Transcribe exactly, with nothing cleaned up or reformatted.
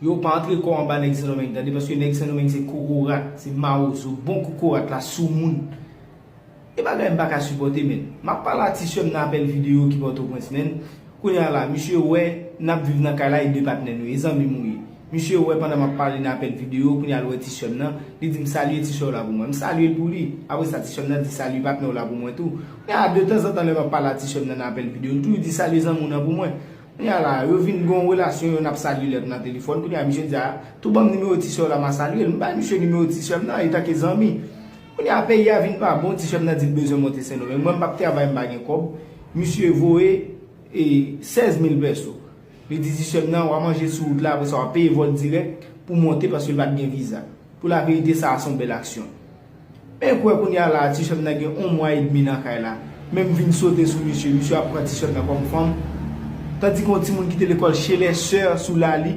Yo pa antre kò anba nèg Sendomeng, tande, paske nèg Sendomeng se kokorat, se mawozo, bon kokorat la, soumoun. E bagay m pa ka sipòte, men. M ap pale a ti sè m nan apèl videyo ki Pòtoprens, men. Kounye a la, misye wè n ap viv nan kay la, e de patnè nou, e zanmi m ou ye. Misye wè pandan m ap pale nan apèl videyo, kounye a l wè ti sè m nan, li di m salye ti sè w la pou mwen. M salye l pou li. Apre sa, ti sè m nan di salye patnè w la pou mwen tou. Kounye a, de tanzantan lè m ap pale a ti sè m nan nan apèl videyo, l toujou di salye zanmi w nan pou mwen. Kounye a la, yo vin gen yon relasyon, yo n ap salye lòt nan telefòn. Kounye a, misye di a, tou ban m nimewo ti sè w la, m a salye l. M bay misye nimewo ti sè m nan, etanke zanmi. Kounye a, peyi a vin pa bon, ti sè m nan di l bezwen monte Sendomeng. Mwen, m p ap travay, m pa gen kòb. Misye voye e sèz mil pèso. Li di ti sè m nan, w a manje sou wout la, apre sa w a peye vòl dirèk pou monte paske l pa t gen viza. Pou laverite, sa a se yon bèl aksyon. Men kwè kounye a la, ti sè m nan gen yon mwa edmi nan kay la. Men m vin sote sou misye, misye ap pran ti sè m nan kòm fanm. Tandike yon timoun ki te lekòl chez les sœurs sou Lali,